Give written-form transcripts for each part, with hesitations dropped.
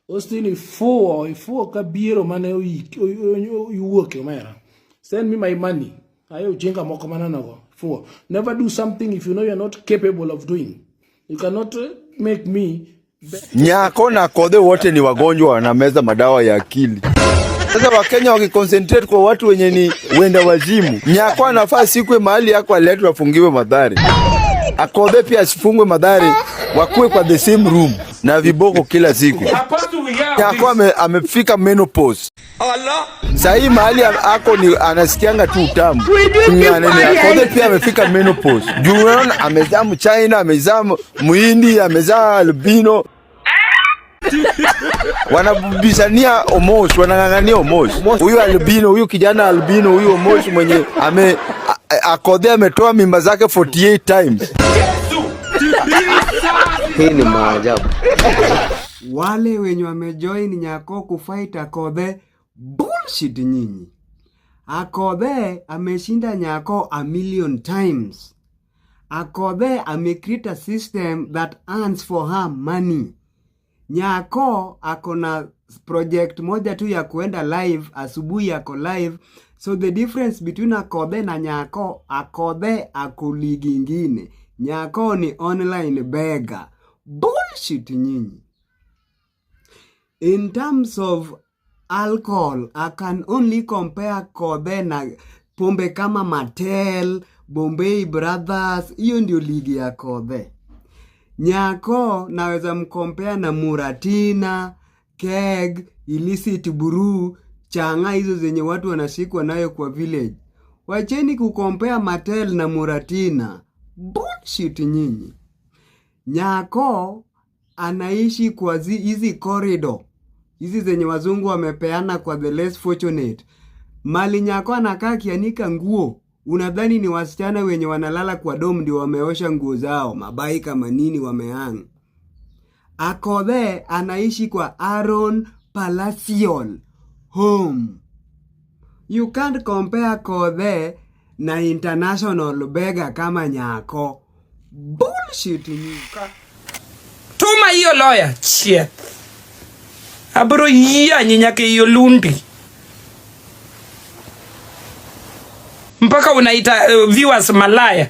Austin, ifuwo, ifuwo ka biero mane iwuoke omera. Send me my money. Ayo ujinga moko mananogo. Fuwo. Never do something if you know you're not capable of doing. You cannot make me. Nyako na Kodhe wote ni wagonjwa, wanameza madawa ya akili. Sasa Wakenya wakiconcentrate kwa watu wenye ni wenda wazimu, Nyako anafaa sikwe mahali yako aletwe afungiwe Mathare. Akodhe pia asifungwe Mathare, wakuwe kwa the same room na viboko kila siku. Nyako amefika menopause. Sasa hii mahali ako ni anasikianga tu utamu. Akodhe pia amefika menopause. Juu unaona amezaa Mchina, amezaa Muhindi, amezaa albino. Wanabishania Omosh, wanang'ang'ania Omosh. Huyu albino, huyu kijana albino, huyu Omosh mwenye Akodhe ametoa mimba zake 48 times. Hii ni maajabu. Wale wenye wamejoin Nyako kufight Akodhe, bullshit nyinyi. Akodhe ameshinda Nyako a million times. Akodhe amecreate a system that earns for her money. Nyako ako na project moja tu ya kuenda live, asubuhi ako live. So the difference between Akodhe na Nyako, Akodhe ako ligi ingine. Nyako ni online beggar. Bullshit nyinyi. In terms of alcohol, I can only compare Kodhe na pombe kama Martell, Bombay Brothers. Hiyo ndio ligi ya Kodhe. Nyako naweza mkompea na Muratina, Keg, Illicit Brew, chang'aa hizo zenye watu wanashikwa nayo kwa village. Wacheni kukompea Martell na Muratina. Bullshit nyinyi. Nyako anaishi kwa hizi corridor hizi zenye wazungu wamepeana kwa the less fortunate. Mali Nyako anakaa akianika nguo, unadhani ni wasichana wenye wanalala kwa dom ndio wameosha nguo zao, mabai kama nini wamehang. Akodhe anaishi kwa Aaron Palatial home. You can't compare Kodhe na international beggar kama Nyako. Bullshit nyinyi. Tuma hiyo lawyer chieth. Abro yanyi nyaka iyo lundi. Mpaka unaita viewers malaya.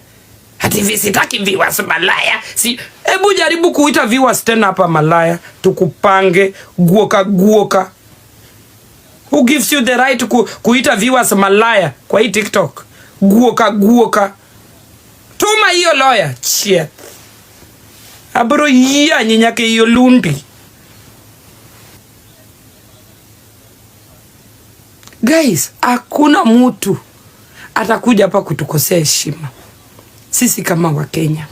Ati sitaki viewers malaya. Si, hebu jaribu kuita viewers tena hapa malaya, tukupange guoka guoka. Who gives you the right kuita viewers malaya kwa hii TikTok? Guoka guoka. Tuma hiyo lawyer chieth. Abro yanyi nyaka iyo lundi. Guys, hakuna mtu atakuja hapa kutukosea heshima sisi kama Wakenya.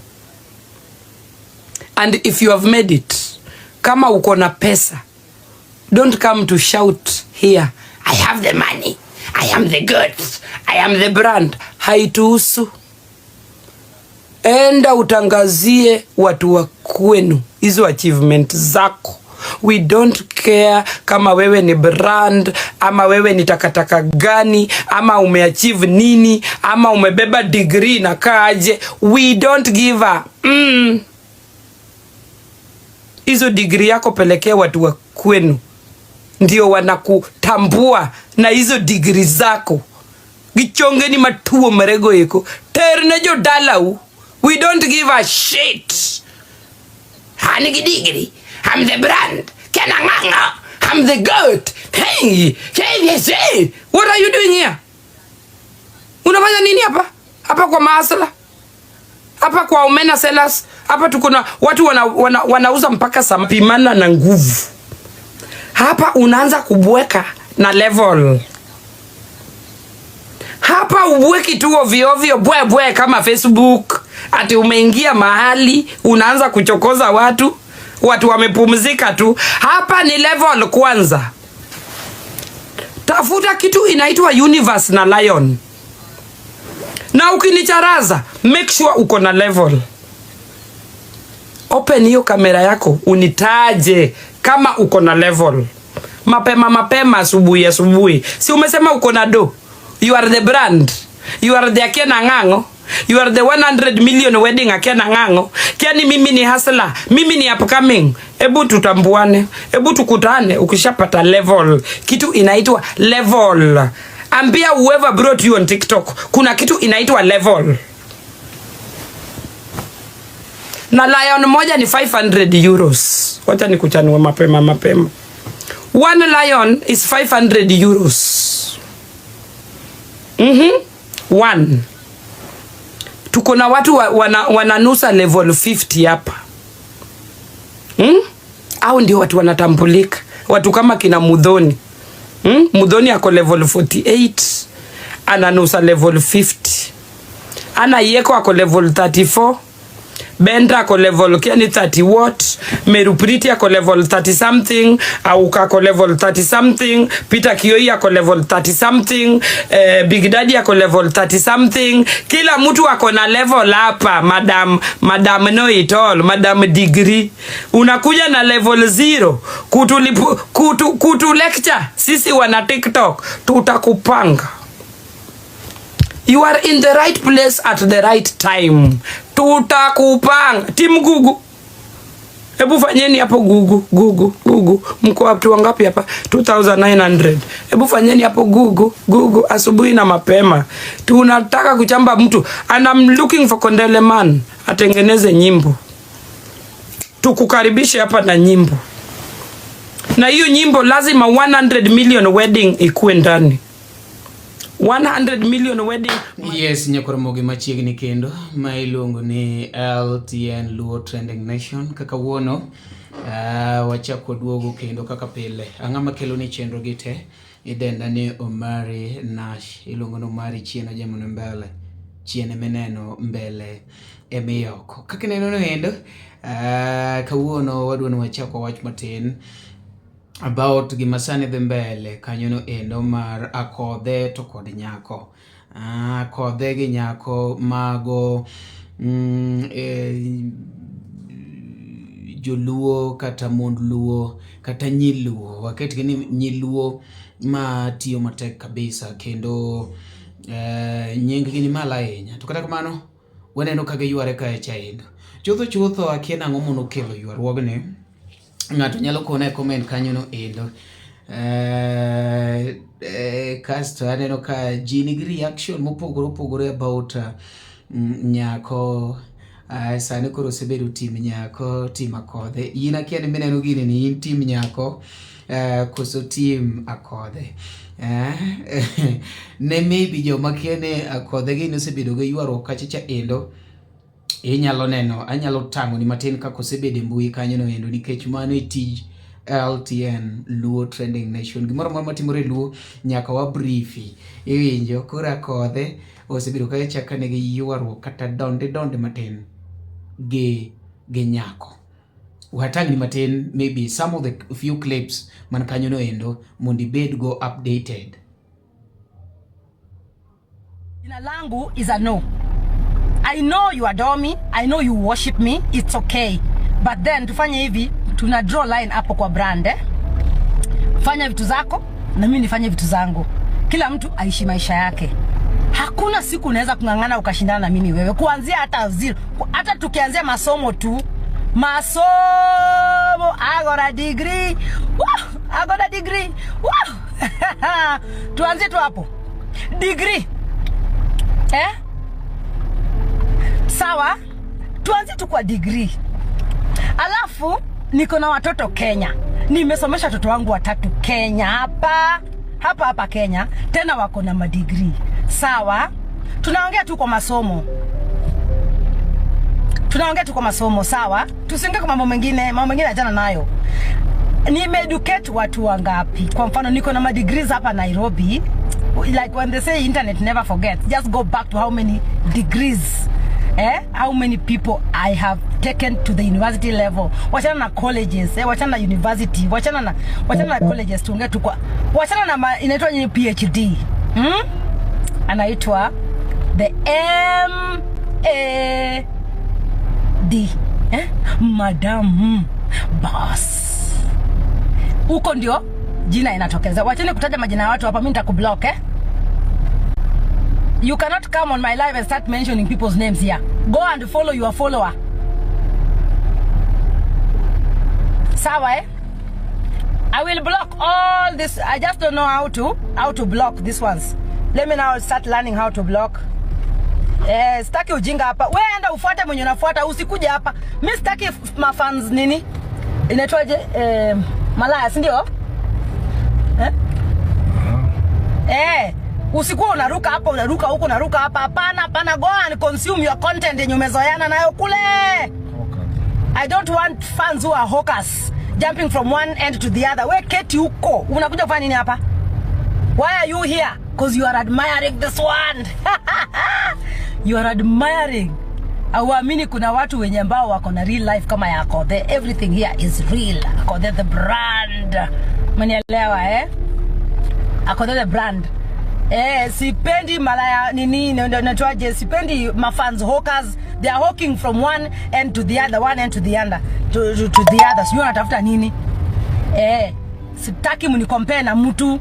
And if you have made it, kama uko na pesa, don't come to shout here, I have the money, I am the goods, I am the brand. Haituhusu. Enda utangazie watu wa kwenu hizo achievement zako. We don't care kama wewe ni brand ama wewe ni takataka gani ama umeachieve nini ama umebeba degree na kaaje. We don't give a Hizo degree yako pelekea watu wa kwenu, ndio wanakutambua na hizo degree zako. Gichongeni matuo marego eko terne jo dalau. We don't give a shit. Hani degree, I'm the brand. Kenanganga, I'm the goat. Hey, hey, hey. What are you doing here? Unafanya nini hapa? Hapa kwa maasla? Hapa kwa Omena Sellers? Hapa tuko na watu wanauza mpaka sampimana na nguvu. Hapa unaanza kubweka na level. Hapa ubweki tu ovyo ovyo bwe bwe kama Facebook. Ati umeingia mahali unaanza kuchokoza watu. Watu wamepumzika tu. Hapa ni level kwanza. Tafuta kitu inaitwa Universe na Lion. Na ukinicharaza, make sure uko na level. Open hiyo kamera yako unitaje kama uko na level. Mapema mapema, asubuhi asubuhi. Si umesema uko na do? You are the brand. You are the Akena Ng'ang'o. You are the 100 million wedding akia ng'ang'o. Kiani mimi ni hustler, mimi ni upcoming. Ebu tutambuane, ebu tukutane ukishapata level. Kitu inaitwa level. Ambia whoever brought you on TikTok, kuna kitu inaitwa level. Na lion moja ni 500 euros. Wacha nikuchanue mapema mapema. One lion is 500 euros. One. Tuko na watu wananusa level 50 hapa. Au ndio watu wanatambulika. Watu kama kina Mudhoni. Mudhoni ako level 48. Ananusa level 50. Ana Yeko ako level 34. Benda ako level kiani 30 what? Meru Priti ako level 30 something, Auka ako level 30 something, Peter Kioi ako level 30 something, Big Daddy ako level 30 something. Kila mtu ako na level hapa, madam, madam know it all, madam degree. Unakuja na level 0 kutu lecture sisi wana TikTok tutakupanga. You are in the right place at the right time. Tutakupanga. Team Gugu. Hebu fanyeni hapo Gugu, Gugu, Gugu. Mko watu wangapi hapa? 2900. Hebu fanyeni hapo Gugu, Gugu asubuhi na mapema. Tunataka kuchamba mtu. And I'm looking for Kondele man atengeneze nyimbo. Tukukaribishe hapa na nyimbo. Na hiyo nyimbo lazima 100 million wedding ikuwe ndani. 100 million wedding. Yes, nyakoromogi machiegni kendo ma iluongo ni LTN Luo Trending Nation. Kaka wuono wachako duogo kendo kaka pile. Ang'ama kelo ni chenro gi te? Idenda ni Omari Nash. Iluongo ni Omari chien ojemo mbele. Chien emineno mbele emiyoko. Kaka ineno no endo, kawuono wadwa ni wachako wach matin about gima sani dhi mbele kanyono endo mar Akodhe to kod nyako. Akodhe gi nyako mago joluo kata mond luo kata nyi luo, waketgi ni nyi luo ma tiyo matek kabisa kendo nying gi ni malo ahinya. To kata kamano waneno ka giyware kae endo. Chutho chutho akia nang'o manokelo ywaruogni. Ng'ato nyalo kona e comment kanyo no endo. Kasto aneno ka ji nigi reaction mopogore opogore about nyako. Sani koro osebedo team nyako, team Akodhe. In akia ni mineno gini ni in team nyako koso team Akodhe. Ne maybe joma kia ni Akodhe gini osebedo gi ywaruok kacha cha endo. Inyalo neno, anyalo tang'oni matin kaka osebedo e mbui kanyo no endo nikech mano e tij LTN Luo Trending Nation. Gimoro amora matimore e Luo nyaka wa briefi. Iwinjo koro Akodhe osebedo ka chaka nigi ywaruok kata donde donde matin gi nyako. Watang'ni matin maybe some of the few clips man kanyo no endo mondo ibed go updated. Jina langu is a no. I know you adore me. I know you worship me. It's okay. But then tufanye hivi, tuna draw line hapo kwa brand, eh? Fanya vitu zako na mimi nifanye vitu zangu. Kila mtu aishi maisha yake. Hakuna siku unaweza kung'ang'ana ukashindana na mimi wewe. Kuanzia hata zero, hata tukianzia masomo tu. Masomo, I got a degree. Woo! I got a degree. Woo! Tuanzie tu hapo. Degree. Eh? Sawa? Tuanzie tu kwa degree. Alafu niko na watoto Kenya. Nimesomesha watoto wangu watatu Kenya hapa. Hapa hapa Kenya. Tena wako na madegree. Sawa? Tunaongea tu kwa masomo. Tunaongea tu kwa masomo, sawa? Tusiongee kwa mambo mengine, mambo mengine achana nayo. Nimeeducate watu wangapi? Kwa mfano niko na madegrees hapa Nairobi. Like when they say internet never forgets, just go back to how many degrees, how many people I have taken to the university level. Wachana na colleges, wachana na university, wachana na colleges, tuongee tu kwa wachana na inaitwa nini PhD. Anaitwa the M A D, Madam Boss. Huko ndio jina inatokeza. Wacheni kutaja majina ya watu hapa, mimi nitakublock, eh? You cannot come on my live and start mentioning people's names here. Go and follow your follower. Sawa, eh? I will block all this. I just don't know how to block these ones. Let me now start learning how to block. Eh, sitaki ujinga hapa. Wewe enda ufuate mwenye unafuata, usikuja hapa. Mimi sitaki mafans nini? Inaitwaje? Eh, malaya, si ndio? Eh? Eh, usikuwa unaruka hapa, unaruka huku, unaruka hapa. Hapana, hapana. Go and consume your content yenye umezoeana nayo kule. I don't want fans who are hawkers jumping from one end to the other. We keti huko. Unakuja kufanya nini hapa? Why are you here? Because you are admiring this one. You are admiring. Hauamini kuna watu wenye ambao wako na real life kama ya Akothee. Everything here is real. Akothee the brand. Umenielewa, eh? Akothee the brand. Eh, sipendi malaya nini inaitwaje? Sipendi mafans hawkers. They are hawking from one end to the other, one end to the other, to the other. Sijui wanatafuta nini. Eh, sitaki mnicompare na mtu.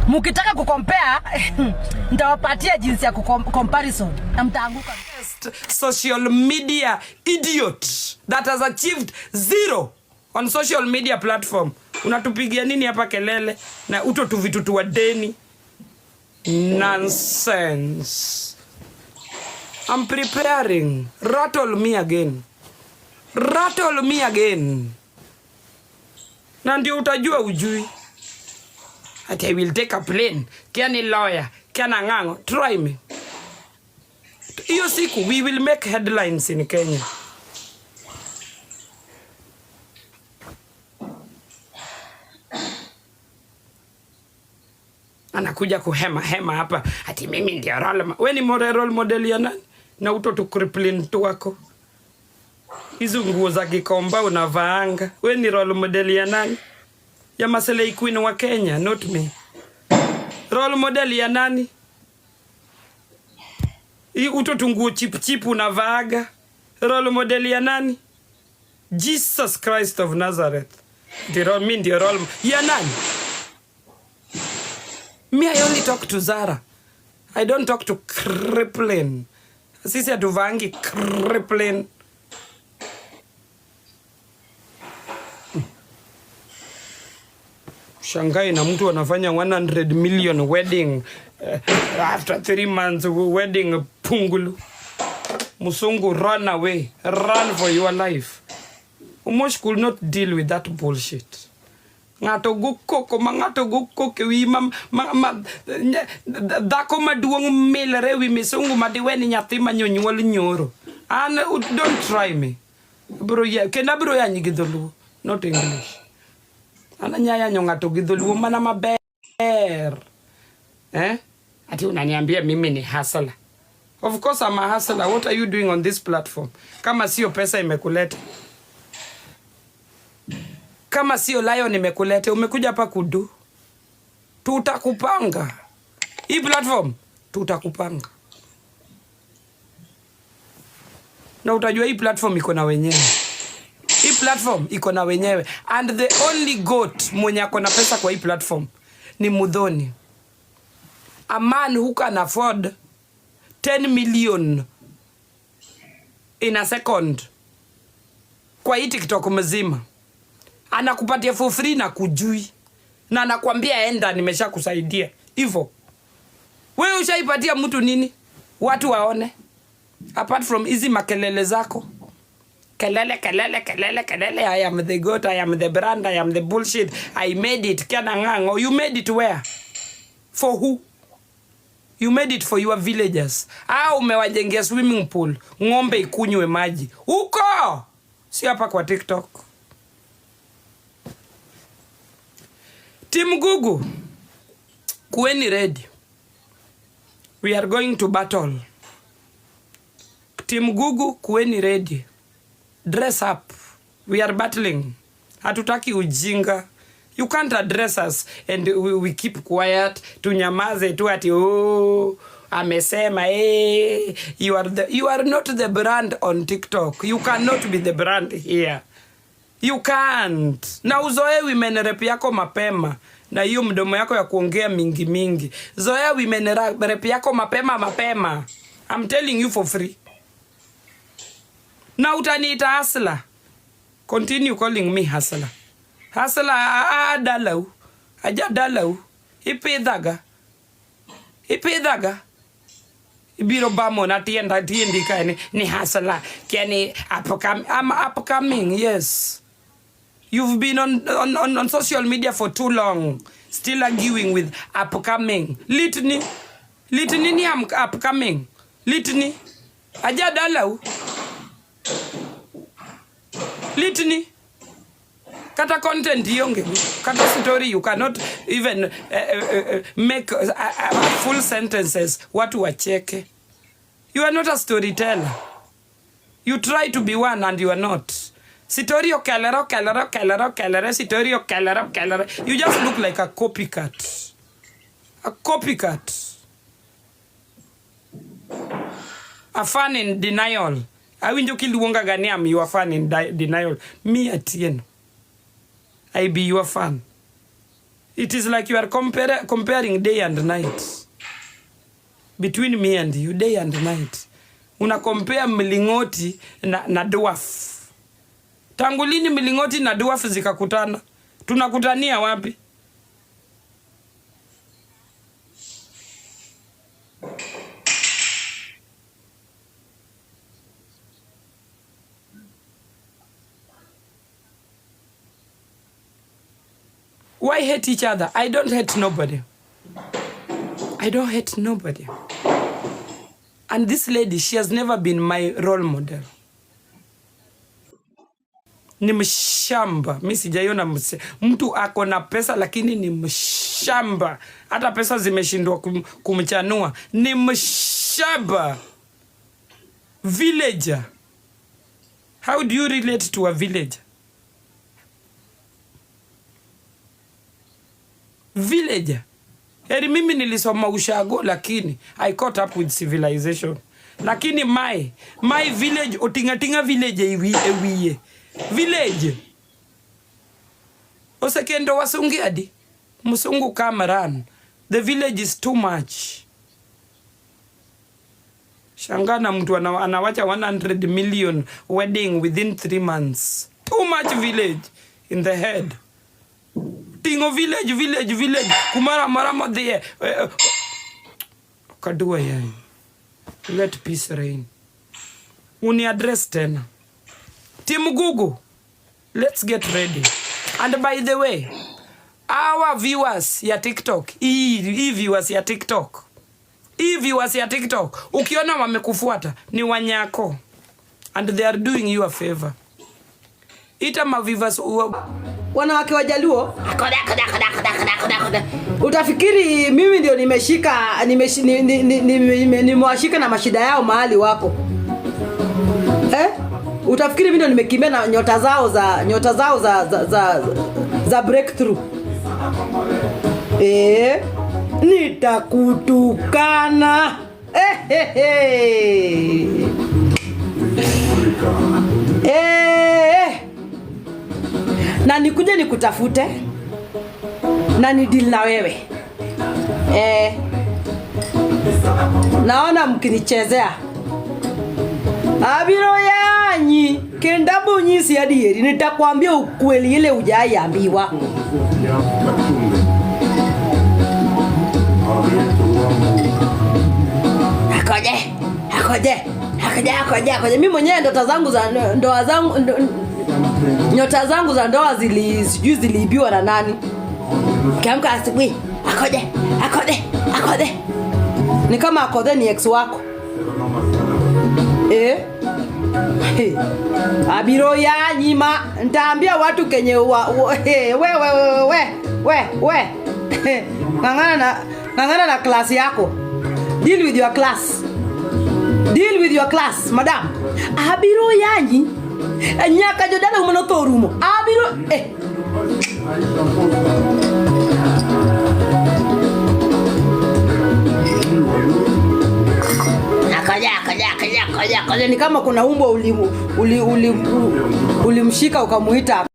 Mkitaka kucompare nitawapatia jinsi ya comparison na mtaanguka. Social media idiot that has achieved zero on social media platform. Unatupigia nini hapa kelele na uto tu vitu tu wa deni? Nonsense. I'm preparing. Rattle me again. Rattle me again. Na ndio utajua ujui. Ati I will take a plane. Kia ni lawyer. Kia na ngango. Try me. Hiyo siku we will make headlines in Kenya. Anakuja kuhema hema hapa ati mimi ndio role we ni role model ya nani? Na uto tu crippling tu wako. Hizo nguo za Gikomba unavaanga. We ni role model ya nani? Ya Maselei Queen wa Kenya, not me. Role model ya nani? Hii uto tunguo chip chip unavaaga. Role model ya nani? Jesus Christ of Nazareth. Ndio mimi ndio role ya nani? Me, I only talk to Zara. I don't talk to crippling. Sisi hatuvaangi crippling. Shangai na mtu anafanya 100 million wedding after 3 months wedding pungulu. Musungu, run away. Run for your life. Umosh could not deal with that bullshit. Ng'ato go koko ma ng'ato go koko wi ma dhako maduong' milre wi misungu madiwe ni nyathi ma nyonyuol nyoro. An don't try me. Bro ya kendo abiro yanyi gi dholuo, not English. An anya yanyo ng'ato gi dholuo mana maber. Eh? Ati unaniambia mimi ni hustler. Of course I'm a hustler. What are you doing on this platform? Kama sio pesa imekuleta. Kama sio lion imekuleta, umekuja hapa kudu. Tutakupanga. Hii platform tutakupanga. Na utajua hii platform iko na wenyewe. Hii platform iko na wenyewe. And the only goat mwenye ako na pesa kwa hii platform ni Muthoni. A man who can afford 10 million in a second kwa hii TikTok mzima. Anakupatia for free na kujui. Na anakuambia enda, nimeshakusaidia. Hivyo. Wewe ushaipatia mtu nini? Watu waone. Apart from hizi makelele zako. Kelele, kelele, kelele, kelele. I am the goat, I am the brand, I am the bullshit. I made it. Kiana ngango. You made it where? For who? You made it for your villagers. Ah, umewajengea swimming pool. Ng'ombe ikunywe maji. Huko! Si hapa kwa TikTok. Team Gugu, kuweni ready. We are going to battle. Team Gugu, kuweni ready. Dress up. We are battling. Hatutaki ujinga. You can't address us and we keep quiet. Tunyamaze tu ati oh, amesema you are not the brand on TikTok. You cannot be the brand here. You can't. Na uzoe women rep yako mapema. Na hiyo mdomo yako ya kuongea mingi mingi. Zoea women rep yako mapema mapema. I'm telling you for free. Na utaniita hustler. Continue calling me hustler. Hustler adalau. Aja dalau. Ipidhaga. Ipidhaga. Ibiro bamo na tienda tiendi ka ni hustler. Kiani upcoming. I'm upcoming, yes. You've been on social media for too long. Still arguing with upcoming. Litni. Litni ni I'm upcoming. Litni. Aja dalau. Litni. Kata content ionge. Kata story you cannot even make full sentences. Watu wacheke. You are not a storyteller. You try to be one and you are not. Story okelere, okelere, okelere, okelere, story okelere, okelere. You just look like a copycat. A copycat. A fan in denial. Awinjo kiluonga ga ni am your fan in denial. Me Atieno. I be your fan. It is like you are comparing day and night. Between me and you, day and night. Una compare mlingoti na dwarf. Tangu lini mlingoti na dwarf zikakutana? Tunakutania wapi? Why hate each other? I don't hate nobody. I don't hate nobody. And this lady, she has never been my role model. Ni mshamba. Mi sijaiona mtu ako na pesa lakini ni mshamba. Hata pesa zimeshindwa kumchanua. Ni mshamba. Villager. How do you relate to a villager? Villager. Heri mimi nilisoma ushago lakini I caught up with civilization. Lakini my village otingatinga village ewiye. Village. Osekendo wasungi adi. Musungu come run. The village is too much. Shangana mtu anawacha 100 million wedding within 3 months. Too much village in the head. Tingo village, village, village. Kumara mara modhie. Kadua yai. Let peace reign. Uni address tena. Team Google, let's get ready. And by the way, our viewers ya TikTok, hii viewers ya TikTok, hii viewers ya TikTok, ukiona wamekufuata ni wanyako. And they are doing you a favor. Ita ma viewers wanawake wa Jaluo. Koda, koda, koda, koda, koda, koda, koda. Utafikiri mimi ndio nimeshika, nimewashika na mashida yao mahali wako. Utafikiri mimi ndio nimekimbia na nyota zao za breakthrough. Nitakutukana. Na nikuje nikutafute na ni deal na wewe. Naona mkinichezea. Abiro yanyi kendabu nyisi adieri, nitakwambia ukweli ile hujaiambiwa. Akoje? Akoje? Akoje, akoje, akoje. Mimi mwenyewe ndoto zangu za ndoa zangu, nyota zangu za ndoa sijui ziliibiwa na nani. Kiamka asubuhi, akoje? Akoje? Akoje? Ni kama akoje ni ex wako. Hey. Abiro ya nyima, nitaambia watu kenye wa, wa, hey, we, we, we, we, we, we. Ngangana na class yako. Deal with your class. Deal with your class, madam. Abiro yanyi. Nyaka jodala umono thorumo. Abiro. Akoja, akoja, akoja, akoja, akoja. Ni kama kuna umbwa ulimshika ukamuita.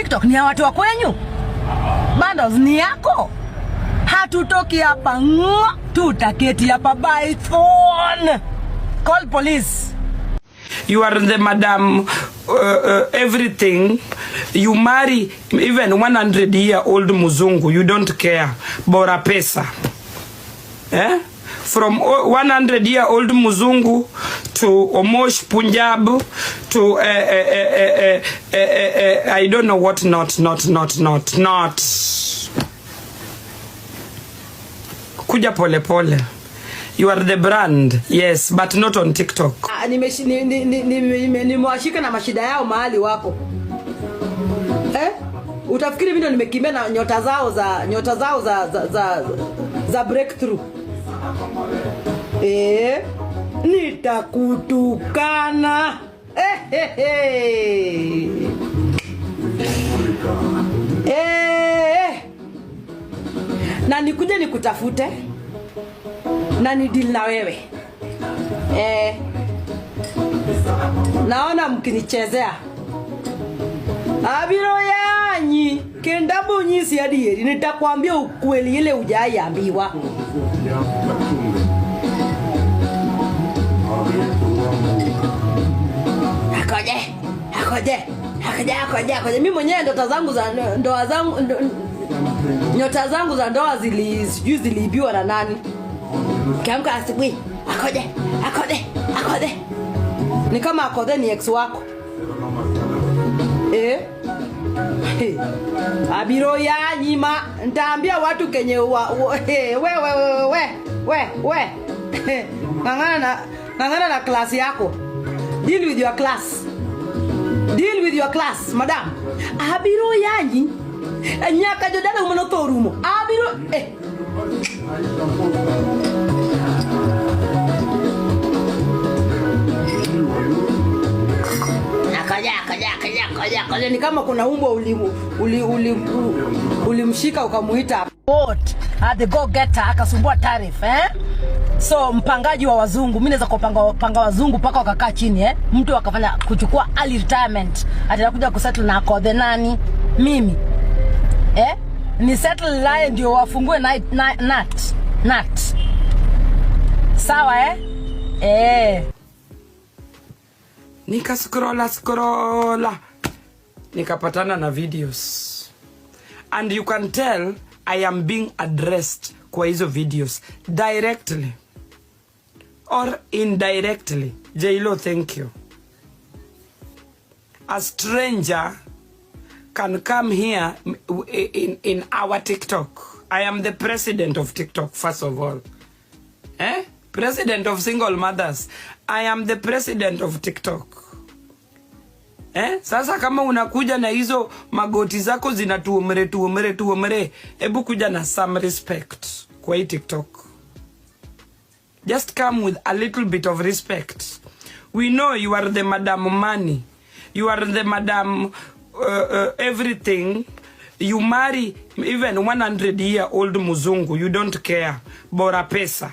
TikTok ni ya watu wa kwenyu, bundles ni yako. Hatutoki hapa ng'o, tutaketi hapa by phone. Call police. You are the madam everything. You marry even 100 year old muzungu, you don't care. Bora pesa. Eh? From 100 year old muzungu to Omosh Punjab to I don't know what, not not not not not. Kuja pole pole. You are the brand, yes, but not on TikTok. Ah, nimewashika na mashida yao mahali wako eh? Utafikiri mimi ndo nimekimbia na nyota zao za breakthrough eh? Nitakutukana eh, eh, eh. Eh, na nikuje nikutafute na ni deal na wewe eh. Naona mkinichezea abiro yanyi kendabu nyisi adieri, nitakwambia ukweli ile hujaiambiwa. Akoje akoje akoje akoje akoje. Mimi mwenyewe ndoto zangu za ndoa zangu nyota zangu za ndoa zili sijui ziliibiwa na nani. Kiamka asubuhi akoje akoje akoje, ni kama akoje ni ex wako eh? Hey. Abiro ya nyima nitaambia watu kenye wa, wa, hey, we we we we we we ng'ang'ana na class yako. Deal with your class. Deal with your class, madam. Abiro yanyi nyaka jodala umano thorumo. Abiro eh. Akoja akoja akoja akoja akoja, ni kama kuna umbwa ulimshika ukamuita what at the go getter akasumbua tariff eh? So mpangaji wa wazungu, mimi naweza kupanga panga wazungu mpaka wakakaa chini eh? Mtu akafanya kuchukua early retirement, atakuja kusettle na akodhe nani? Mimi eh? Ni settle line ndio wafungue night, night, nut nut. Sawa eh? Eh. Nika scrolla scrolla nikapatana na videos, and you can tell I am being addressed kwa hizo videos directly or indirectly. Jailo, thank you. A stranger can come here in our TikTok. I am the president of TikTok, first of all. Eh? President of single mothers. I am the president of TikTok. Eh? Sasa kama unakuja na hizo magoti zako zinatuomere tuomere tuomere, hebu kuja na some respect kwa hii TikTok. Just come with a little bit of respect. We know you are the madam money. You are the madam everything. You marry even 100 year old muzungu, you don't care. Bora pesa.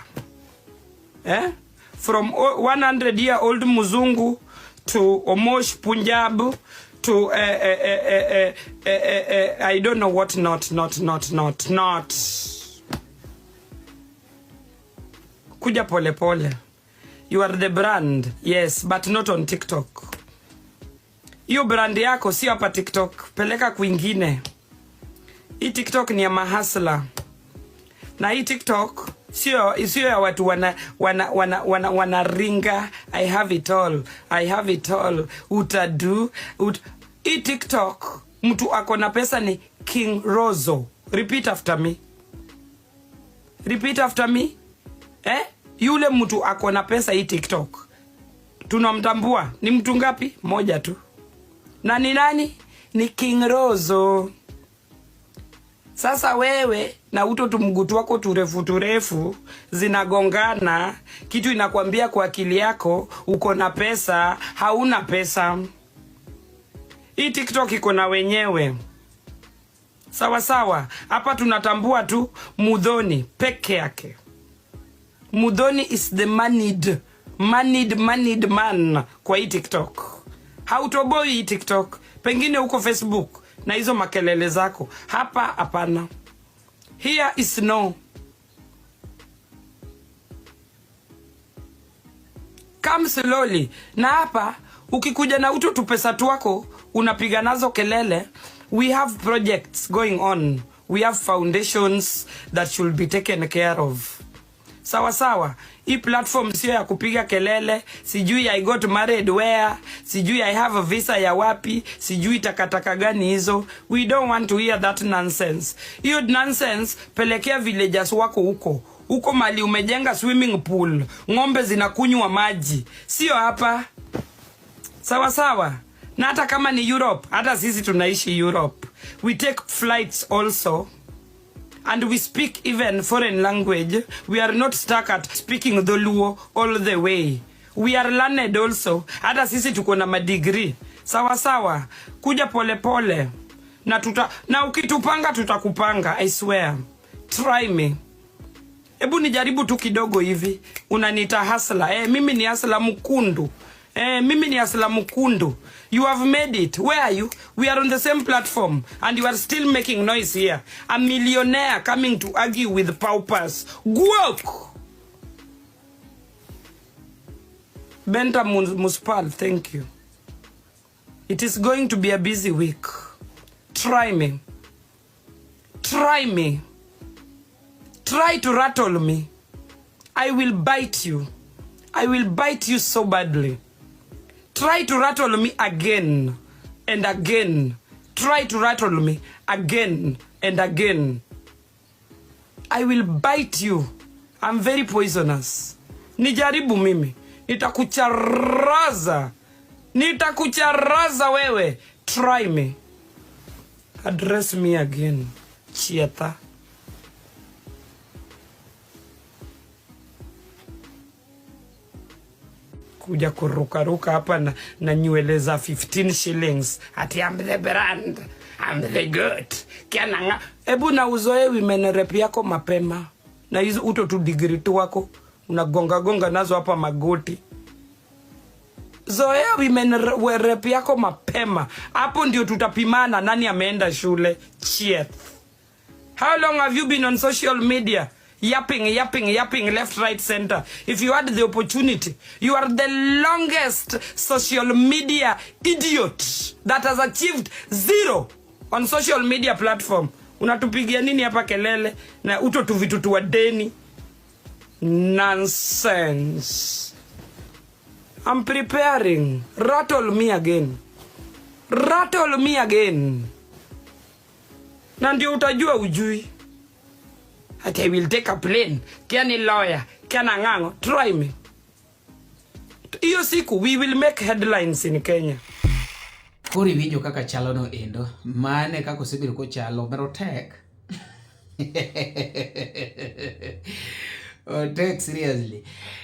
Eh? From 100 year old muzungu to Omosh Punjab to I don't know what, not not not not not. Kuja pole pole. You are the brand, yes, but not on TikTok. Hiyo brand yako sio hapa TikTok, peleka kwingine. Hii TikTok ni ya mahasla. Na hii TikTok sio ya watu wana ringa I have it all, I have it all. Utadu hii TikTok mtu ako na pesa ni King Rozo. Repeat after me. Repeat after me. Eh? Yule mtu ako na pesa hii TikTok tunamtambua ni mtu ngapi? Moja tu. Na ni nani? Ni King Rozo. Sasa wewe na uto tumgutu wako turefu turefu zinagongana, kitu inakwambia kwa akili yako uko na pesa, hauna pesa. Hii TikTok iko na wenyewe. Sawa sawa, hapa tunatambua tu Muthoni peke yake. Muthoni is the moneyed, moneyed, moneyed man kwa hii TikTok. Hautoboi hii TikTok. Pengine huko Facebook na hizo makelele zako hapa. Hapana, here is no. Come slowly. Na hapa ukikuja na utu tupesa twako unapiga nazo kelele. We have projects going on, we have foundations that should be taken care of. Sawa sawa, hii platform sio ya kupiga kelele, sijui I got married where, sijui I have a visa ya wapi, sijui takataka gani hizo. We don't want to hear that nonsense. Hiyo nonsense pelekea villagers wako huko huko mali umejenga swimming pool, ng'ombe zinakunywa maji, sio hapa. Sawa sawa. Na hata kama ni Europe, hata sisi tunaishi Europe, we take flights also and we speak even foreign language. We are not stuck at speaking Dholuo all the way. We are learned also. Hata sisi tuko na madigri. Sawa sawa. Kuja pole pole. Na tuta, na ukitupanga tutakupanga, I swear. Try me. Hebu nijaribu tu kidogo hivi. Unaniita hustler. Mimi ni hustler mkundu. Mimi ni hustler mkundu. You have made it. Where are you? We are on the same platform and you are still making noise here. A millionaire coming to argue with paupers. Guok! Benta Muspal, thank you. It is going to be a busy week. Try me. Try me. Try to rattle me. I will bite you. I will bite you so badly. Try to rattle me again and again. Try to rattle me again and again. I will bite you. I'm very poisonous. Nijaribu mimi. Nitakucharaza. Nitakucharaza wewe. Try me. Address me again. Chieta. Kuja kurukaruka hapa na nywele za 15 shillings. Ati I'm the brand. I'm the good. Kiananga. Ebu na uzoe women rep yako mapema. Na hizo uto tu degree tu wako unagonga gonga nazo hapa magoti. Zoea women rep yako mapema. Hapo ndio tutapimana nani ameenda shule. Chief. How long have you been on social media? Yapping, yapping, yapping, left, right, center. If you had the opportunity, you are the longest social media idiot that has achieved zero on social media platform. Unatupigia nini hapa kelele na uto tu vitu tu wa deni? Nonsense. I'm preparing. Rattle me again. Rattle me again. Na ndio utajua ujui. Ati I will take a plane. Kia ni lawyer, kia na ngango. Try me. Hiyo siku we will make headlines in Kenya. Koro iwinjo kaka chalo no endo. Mane kaka osebedo kochalo, mero tek. Otek seriously.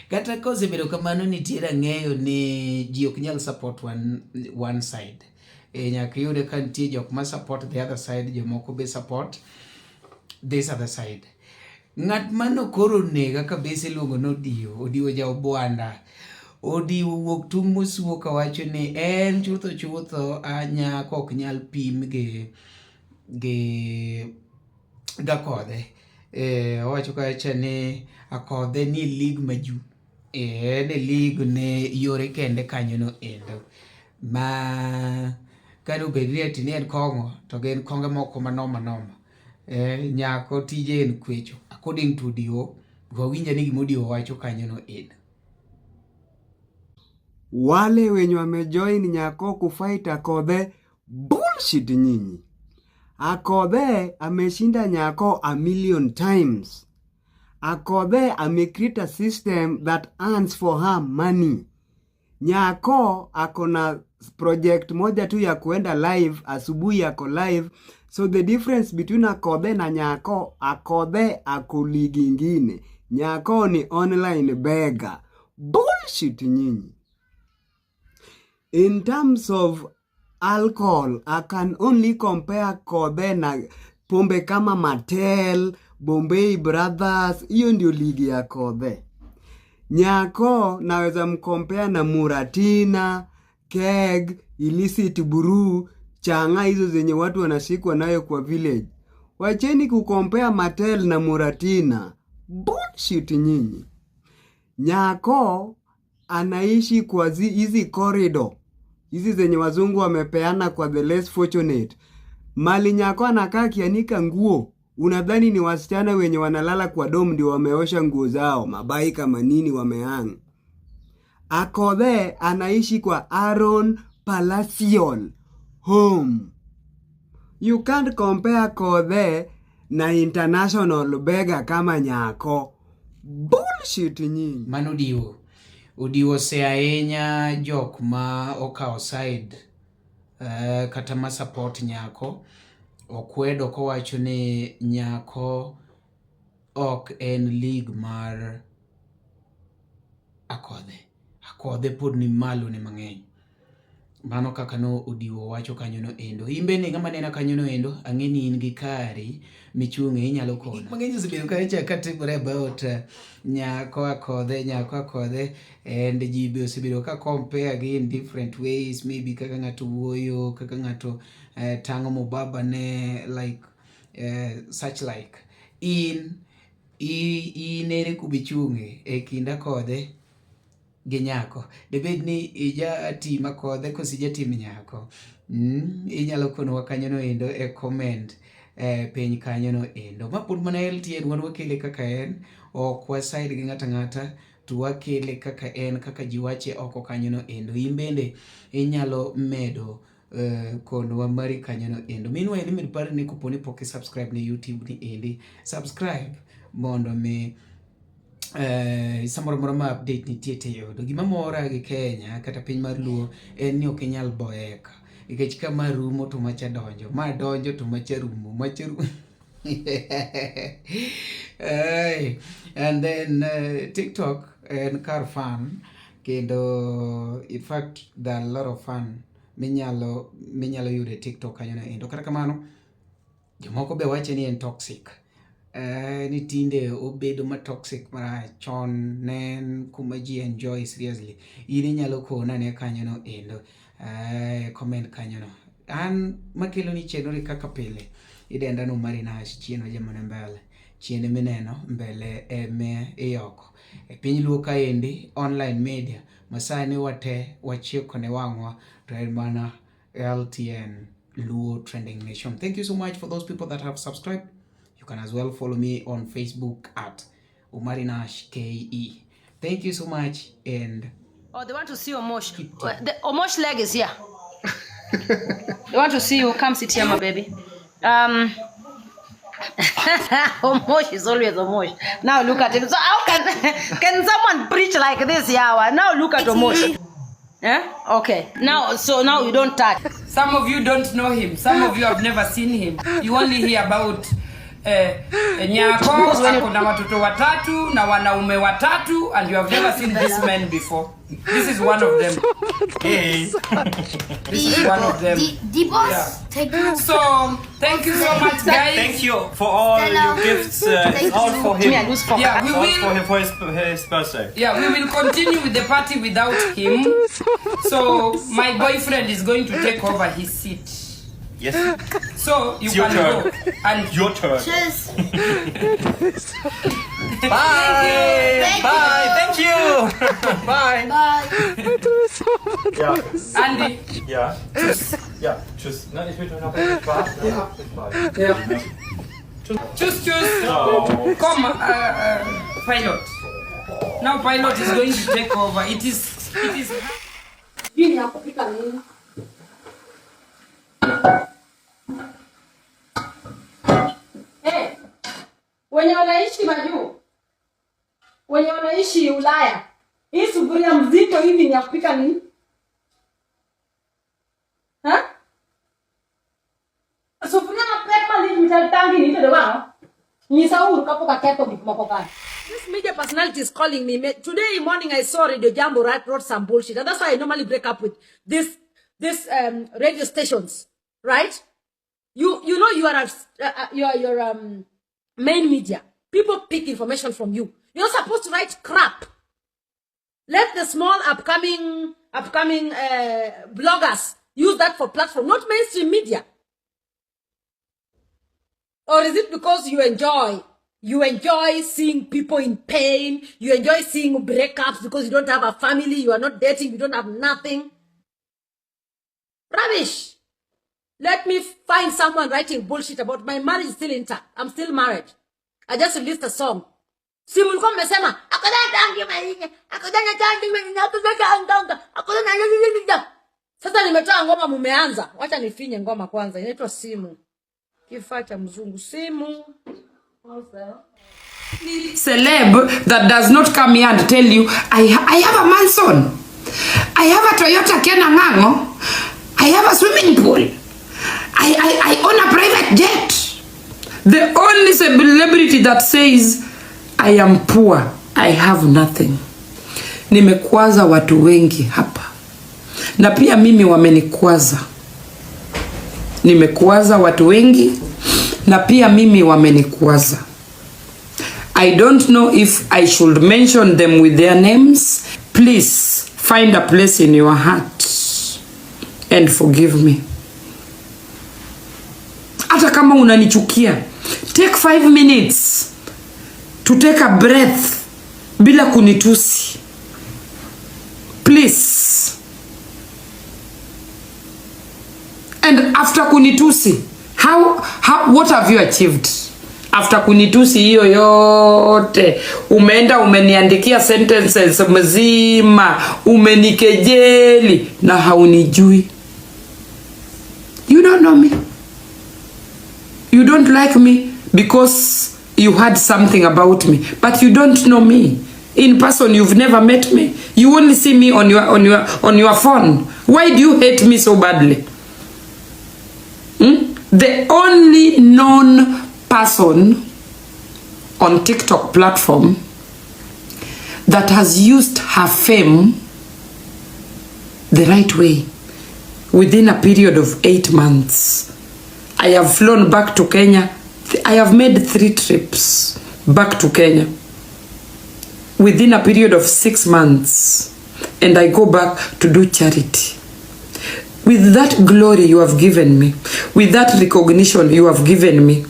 Kata kosebedo kamano nitiere ang'eyo ni ji ok nyal support one side. Nyaka iyude ka nitie jok ma support the other side, jomoko be support this other side. Ng'at mano koro nega kabisa iluongo ni Odiyo, Odiyo ja Obwanda. Odiyo wuok tung' mosuo kawacho ni en chutho chutho a nyako ok nyal pim gi Akodhe. Owacho kacha ni Akodhe ni league maju. En e league ne yore kende kanyo no endo. Ma kane obed ni ati ni en kong'o to gin konge moko manoma noma. Nyako tije en kwecho. According to Odiyo, wawinja ni gima Odiyo wacho kanyo no endo. Wale wenye wamejoin Nyako kufight Akodhe, bullshit nyinyi. Akodhe ameshinda Nyako a million times. Akodhe amecreate a system that earns for her money. Nyako akona project moja tu ya kuenda live, asubuhi ako live. So the difference between Akodhe na Nyako, Akodhe ako ligi ingine. Nyako ni online beggar. Bullshit nyinyi. In terms of alcohol, I can only compare Akodhe na pombe kama Martell, Bombay Brothers. Hiyo ndio ligi ya Akodhe. Nyako naweza mkompea na Muratina, Keg, Illicit Brew. Chang'aa hizo zenye watu wanashikwa nayo kwa village. Wacheni kucompare Matel na Muratina. Bullshit nyinyi. Nyako anaishi kwa hizi corridor hizi zenye wazungu wamepeana kwa the less fortunate. Mali Nyako anakaa akianika nguo, unadhani ni wasichana wenye wanalala kwa dom ndio wameosha nguo zao, mabai kama nini wamehang. Akodhe anaishi kwa Aaron Palatial Home. You can't compare Kodhe na international beggar kama Nyako. Bullshit nyinyi. Mano Odiwo. Odiwo se ahinya jok ma okawo side kata ma support Nyako. Okwedo kowacho ni Nyako ok en league mar Akodhe. Akodhe pod ni malo ne mang'eny. Mano kaka no Odiwo wacho kanyo no endo. In bende ng'ama nena kanyo no endo, ang'e ni in gi kari michung'e inyalo kona. Gik mang'eny osebedo kacha katimore about Nyako Akodhe, Nyako Akodhe, and ji be osebedo ka compare gi in different ways, maybe kaka ng'ato wuoyo, kaka ng'ato tang'o mubaba ne, like such like. In ere kumichung'e e kind Akodhe gi Nyako? Debed ni ija team Akodhe koso ija team Nyako? Inyalo konowa kanyo no endo e comment piny kanyo no endo. Ma pod mana LTN, wan wakele kaka en, ok wa side gi ng'ata ng'ata, to wakele kaka en, kaka ji wache oko kanyo no endo. In bende inyalo medo konowa mari kanyo no endo. Meanwhile, imed par ni kopo ni pok i subscribe ne YouTube ni endi, subscribe mondo mi samoro amora ma update nitie tiyudo. Gima mora gi Kenya kata piny mar Luo en ni ok inyal boeka. Nikech ka ma rumo to macha donjo, ma donjo to macha rumo, macha rumo. Hey, and then TikTok en kar fun kendo in fact there are a lot of fun minyalo yudo e TikTok kanyo no endo. Kata kamano, jomoko be wache ni en toxic. Ni tinde obedo ma toxic marach. Chon ne en kuma ji enjoy seriously. In inyalo kona ane kanyo no endo. Comment kanyo no. An makelo ni chenro ni kaka pile. Idenda no Marinash chien wajamone mbele. Chien mineno mbele eme iyoko. E piny Luo kaendi online media masani wate wachiko ne wang'wa to en mana LTN Luo Trending Nation. Thank you so much for those people that have subscribed. You can as well follow me on Facebook at Umarinash KE. Thank you so much and Oh, they want to see Omosh. The Omosh leg is here. They want to see you. Come sit here, my baby. Omosh is always Omosh. Now look at him. So how can someone preach like this, Yawa? Now look at Omosh. Eh? Okay. Now, so now you don't touch. Some of you don't know him. Some of you have never seen him. You only hear about Nyako ako na watoto watatu na wanaume watatu and you have never seen this man before. This is one of them. Hey. This is one of them. The boss, Yeah. take you. So thank you so much, guys. Thank you for all Stella. your gifts. It's Thank all you. for him. Me, I lose focus. Yeah, we It's all will. for him for his birthday. Yeah, we will continue with the party without him. So my boyfriend is going to take over his seat. Yes. So you It's your can turn. go and Your turn. Tschüss. Bye. Thank Bye. Thank you. Bye. Bye. Ja. Andy. Ja. Ja. Tschüss. Na, ich wünsche euch noch viel Spaß. Ja. Bis bald. Yeah. Tschüss, tschüss. Ciao. Come, pilot. Now pilot is going to take over. It is. Hii ni ya kupika nini? Hey, wenye wanaishi majuu, wenye wanaishi Ulaya, hii sufuria mzito hivi ni ya kupika nini? Ha? Sufuria mapek malich michal tangi ni itedo wang'o? Nyisa uru kapok aketho gik moko kae. This media personality is calling me. Today morning I saw Radio Jambo wrote some bullshit, and that's why I normally break up with this radio stations, right? You know you are a, you are your main media. People pick information from you. You're not supposed to write crap. Let the small upcoming bloggers Use that for platform, not mainstream media. Or is it because you enjoy? You enjoy seeing people in pain. You enjoy seeing breakups because you don't have a family, you are not dating, you don't have nothing. Rubbish. Let me find someone writing bullshit about my marriage is still intact. I'm still married. I just released a song. Si mlikuwa mmesema sasa nimetoa ngoma mumeanza. Wacha nifinye ngoma kwanza. Inaitwa Simu. Kifaa cha mzungu simu. Celeb that does not come here and tell you, I have a mansion. I have a Toyota Kena Ngango. I have a swimming pool. I own a private jet. The only celebrity that says, I am poor, I have nothing. Nimekwaza watu wengi hapa. Na pia mimi wamenikwaza. Nimekwaza watu wengi na pia mimi wamenikwaza. I don't know if I should mention them with their names. Please find a place in your heart and forgive me. Hata kama unanichukia, take 5 minutes to take a breath bila kunitusi. Please. And after kunitusi, what have you achieved? After kunitusi hiyo yote, umeenda umeniandikia sentences mzima, umenikejeli na haunijui. You don't know me. You don't like me because you heard something about me, but you don't know me. In person, you've never met me. You only see me on your phone. Why do you hate me so badly? Hmm? The only known person on TikTok platform that has used her fame the right way within a period of 8 months. I have flown back to Kenya. I have made three trips back to Kenya within a period of 6 months. And I go back to do charity. With that glory you have given me, with that recognition you have given me,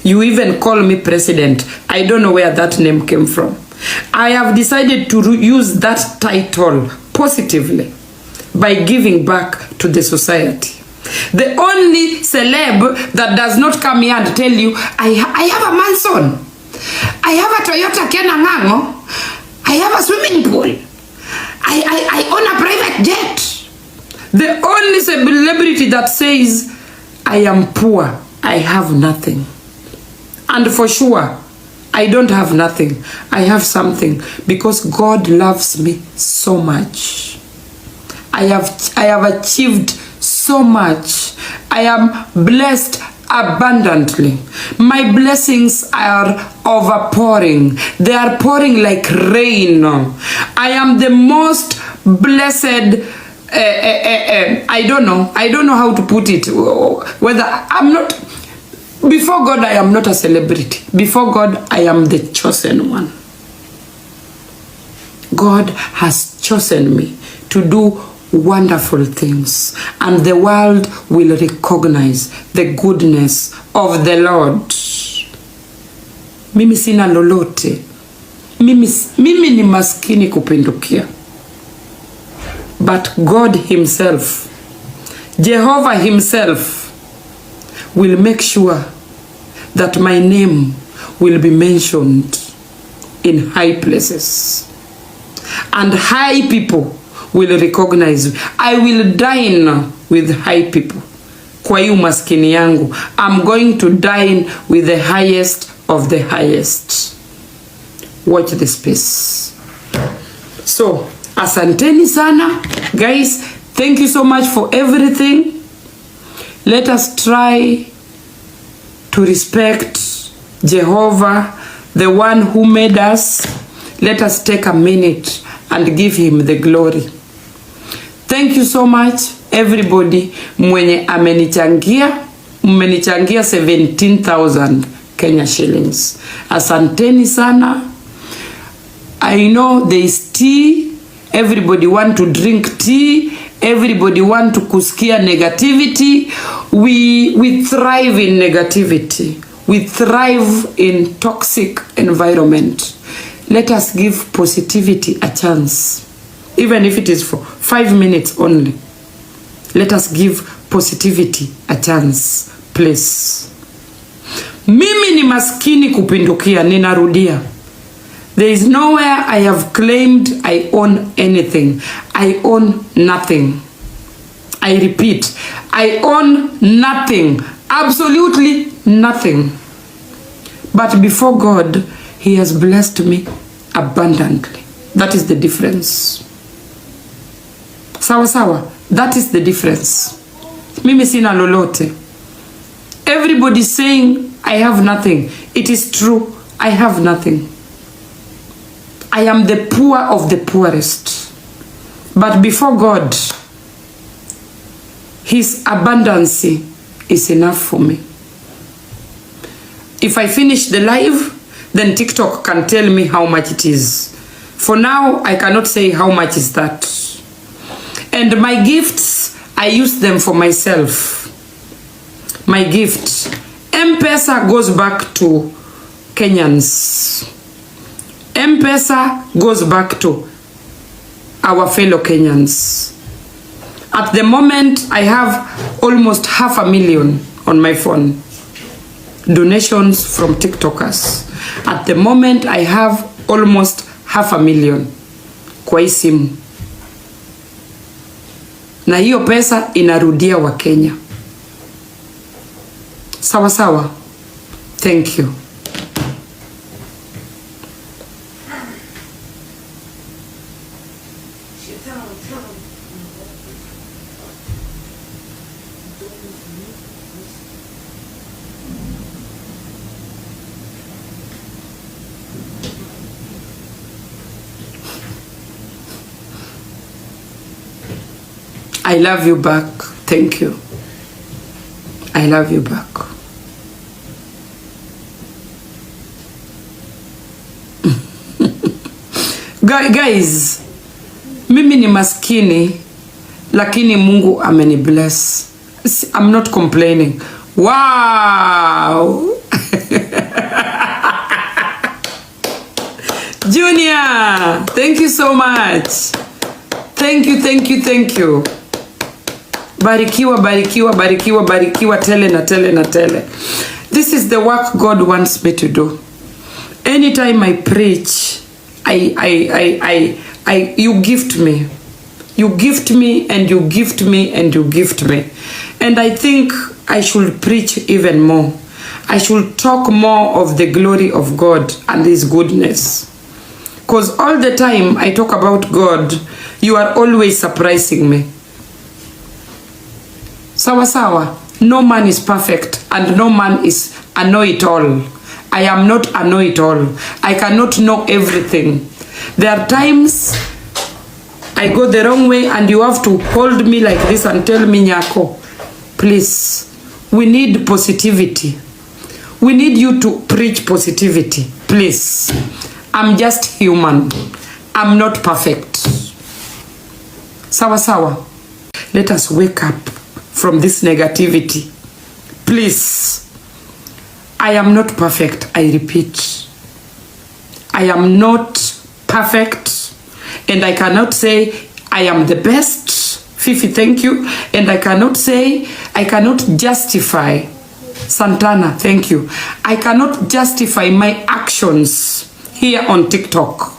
you even call me president. I don't know where that name came from. I have decided to use that title positively by giving back to the society. The only celeb that does not come here and tell you, I have a mansion, I have a Toyota Kena Ngango, I have a swimming pool, I own a private jet. The only celebrity that says, I am poor, I have nothing. And for sure, I don't have nothing. I have something because God loves me so much. I have achieved so much. I am blessed abundantly. My blessings are overpouring. They are pouring like rain. I am the most blessed, I don't know. I don't know how to put it. Whether I'm not before God, I am not a celebrity. Before God, I am the chosen one. God has chosen me to do wonderful things, and the world will recognize the goodness of the Lord. Mimi sina lolote. Mimi ni maskini kupindukia. But God himself, Jehovah himself, will make sure that my name will be mentioned in high places. And high people will recognize me. I will dine with high people. Kwa hii umaskini yangu, I'm going to dine with the highest of the highest. Watch the space. So, asanteni sana guys. Thank you so much for everything. Let us try to respect Jehovah, the one who made us. Let us take a minute and give him the glory. Thank you so much, everybody mwenye amenichangia, mmenichangia 17,000 Kenya shillings. Asanteni sana. I know there is tea. Everybody want to drink tea. Everybody want to kusikia negativity. We thrive in negativity. We thrive in toxic environment. Let us give positivity a chance, even if it is for 5 minutes only. Let us give positivity a chance, please. Mimi ni maskini kupindukia, ninarudia. There is nowhere I have claimed I own anything. I own nothing. I repeat, I own nothing. Absolutely nothing. But before God, he has blessed me abundantly. That is the difference. Sawa sawa. That is the difference. Mimi sina lolote. Everybody saying I have nothing. It is true. I have nothing. I am the poor of the poorest. But before God, his abundance is enough for me. If I finish the live, then TikTok can tell me how much it is. For now, I cannot say how much is that. And my gifts, I use them for myself. My gift. M-Pesa goes back to Kenyans. M-Pesa goes back to our fellow Kenyans. At the moment, I have almost 500,000 on my phone. Donations from TikTokers. At the moment, I have almost 500,000 kwa hii simu, na hiyo pesa inarudia Wakenya. Sawa sawa. Thank you. I love you back. Thank you. I love you back. Guys, mimi ni maskini lakini Mungu ameni bless. I'm not complaining. Wow. Junior, thank you so much. Thank you, thank you, thank you. Barikiwa, barikiwa, barikiwa, barikiwa tele na tele na tele. This is the work God wants me to do. Anytime I preach, you gift me. You gift me and you gift me and you gift me. And I think I should preach even more. I should talk more of the glory of God and his goodness. Because all the time I talk about God, you are always surprising me. Sawa sawa. No man is perfect and no man is a know-it-all. I am not a know-it-all. I cannot know everything. There are times I go the wrong way and you have to hold me like this and tell me, Nyako, please, we need positivity. We need you to preach positivity, please. I'm just human. I'm not perfect. Sawa sawa. Let us wake up from this negativity. Please. I am not perfect, I repeat. I am not perfect, and I cannot say I am the best. Fifi, thank you. And I cannot say, I cannot justify. Santana, thank you. I cannot justify my actions here on TikTok.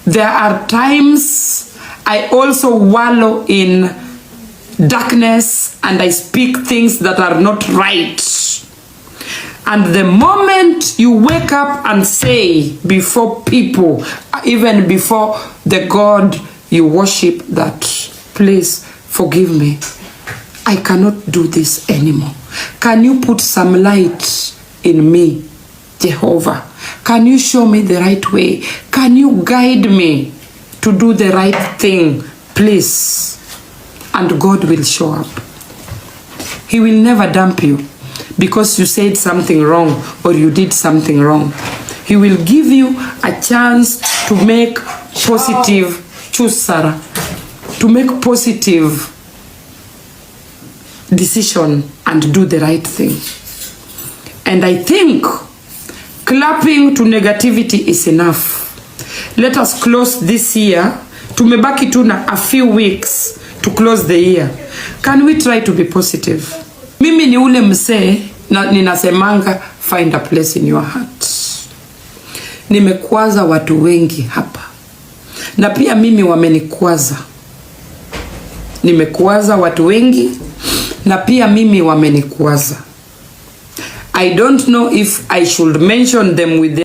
There are times I also wallow in darkness and I speak things that are not right. And the moment you wake up and say before people, even before the God you worship, that please forgive me, I cannot do this anymore. Can you put some light in me, Jehovah? Can you show me the right way? Can you guide me to do the right thing, please? And God will show up. He will never dump you because you said something wrong or you did something wrong. He will give you a chance to make positive choose, Sarah. to make positive decision and do the right thing. And I think clapping to negativity is enough. Let us close this year. Tumebaki tu na a few weeks to close the year. Can we try to be positive? Mimi ni ule msee na ninasemanga, find a place in your heart. Nimekwaza watu wengi hapa na pia mimi wamenikwaza. Nimekwaza watu wengi na pia mimi wamenikwaza. I don't know if I should mention them with